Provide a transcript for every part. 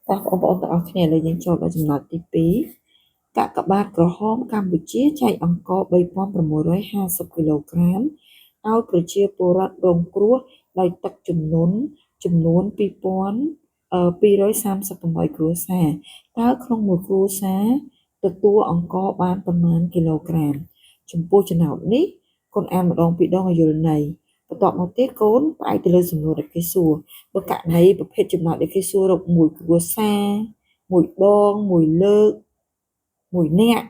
តោះបងប្អូនទាំងអស់គ្នាឥឡូវយើងចូលដល់ចំណុចទី2កាកបាទក្រហមកម្ពុជាចែកអង្ករ3650គីឡូក្រាមឲ្យប្រជាពលរដ្ឋរងគ្រោះដោយទឹកជំនន់ចំនួន2238គ្រួសារតើក្នុងមួយគ្រួសារទទួលអង្ករបានប៉ុន្មានគីឡូក្រាមចំពោះចំណោទនេះកូនអានម្ដងពីរដងឲ្យយល់ន័យបន្ទាប់មកទៀតកូនផ្អែកទៅលើសំណួរដែលគេសួរបើករណីប្រភេទចំណោទដែលគេសួររកមួយគ្រួសារមួយដងមួយលើកមួយនាក់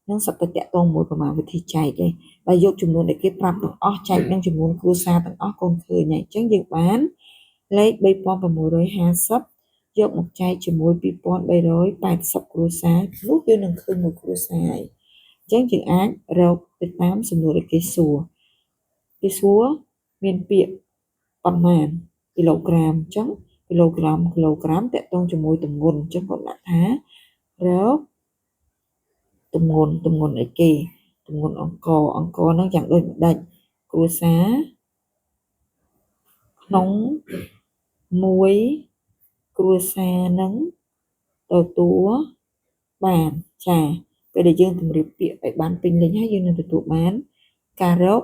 នឹងសត្វតែតាក់ទងមួយប្រមាណវិធីចែកឯងបើយកចំនួនដែលគេប្រាប់ទាំងអស់ចែកនឹងចំនួនគ្រួសារទាំងអស់កូនឃើញហើយអញ្ចឹងយើងបានលេខ3650យកមកចែកជាមួយ2380គ្រួសារនោះយើងនឹងឃើញមួយគ្រួសារហើយអញ្ចឹងយើងអាចរកទៅតាមសំណួរដែលគេសួរគេសួរមានពាក្យប៉ុន្មានគីឡូក្រាមអញ្ចឹងគីឡូក្រាមគីឡូក្រាមតាក់ទងជាមួយទម្ងន់អញ្ចឹងគាត់ដាក់ថារកទម្ងន់ទម្ងន់អីគេទម្ងន់អង្ករអង្ករហ្នឹងយ៉ាងដូចម្ដេចគ្រួសារក្នុងមួយគ្រួសារនឹងទទួលបានចាពេលដែលយើងតម្រៀបពាក្យឲ្យបានពេញលេញហើយយើងនឹងទទួលបានការរក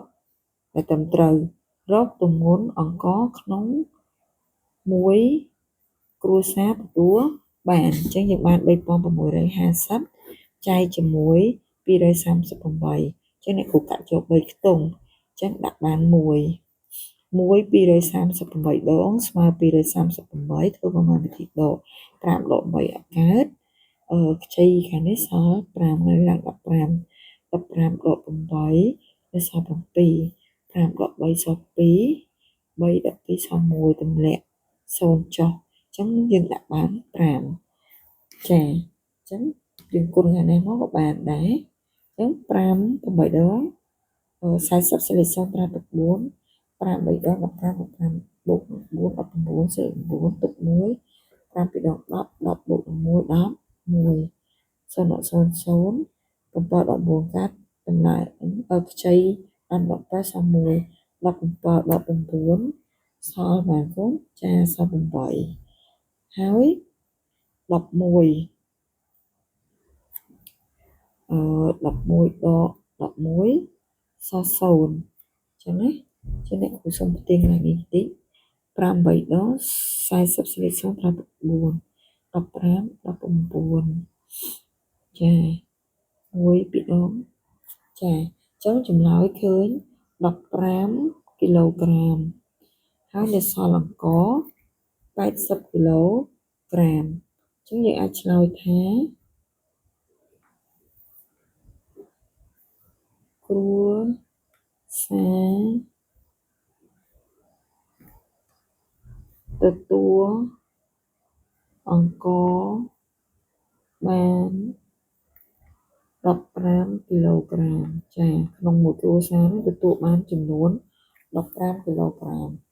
ដែលត្រឹមត្រូវរកទម្ងន់អង្ករក្នុងមួយគ្រួសារទទួលបានអញ្ចឹងយើងបាន3650ចែកជាមួយ238អញ្ចឹងអ្នកគ្រូកាត់យក3ខ្ទង់អញ្ចឹងដាក់បាន1 1 238ដងស្មើ238ធ្វើប្រមាណវិធីដក5ដក3អត់កើតខ្ចីខាងនេះសល់5ហើយឡើង15 15ដក8នៅសល់7 5ដក3សល់2 3 12សល់1ទម្លាក់0ចុះអញ្ចឹងយើងដាក់បាន5ចាអញ្ចឹងយើងគុណខាងនេះមកក៏បានដែរអញ្ចឹង5 8ដង40សេលេខ0 5 4 5 3ដង15 15បូក4 19សេលេខ9ទុក1 5 2ដង10 10បូក1 11 0 0 0 7 ដក9កាត់តម្លៃខ្ចីបាន18សល់1 17ដក9សល់បានកូនចាសល់8ហើយ11 11ដក11សល់0ចឹងណាចឹងអ្នកគ្រូសុំផ្ទៀងឡើងនេះតិច5 8ដង40សេលេខ0 5 4 15 19ចា1 2ដងចាអញ្ចឹងចម្លើយឃើញ15គីឡូក្រាមហើយនៅសល់អង្ករ80គីឡូក្រាមអញ្ចឹងយើងអាចឆ្លើយថាគ្រួសារទទួលអង្ករបាន15គីឡូក្រាមចាក្នុងមួយគ្រួសារនោះទទួលបានចំនួន15គីឡូក្រាម។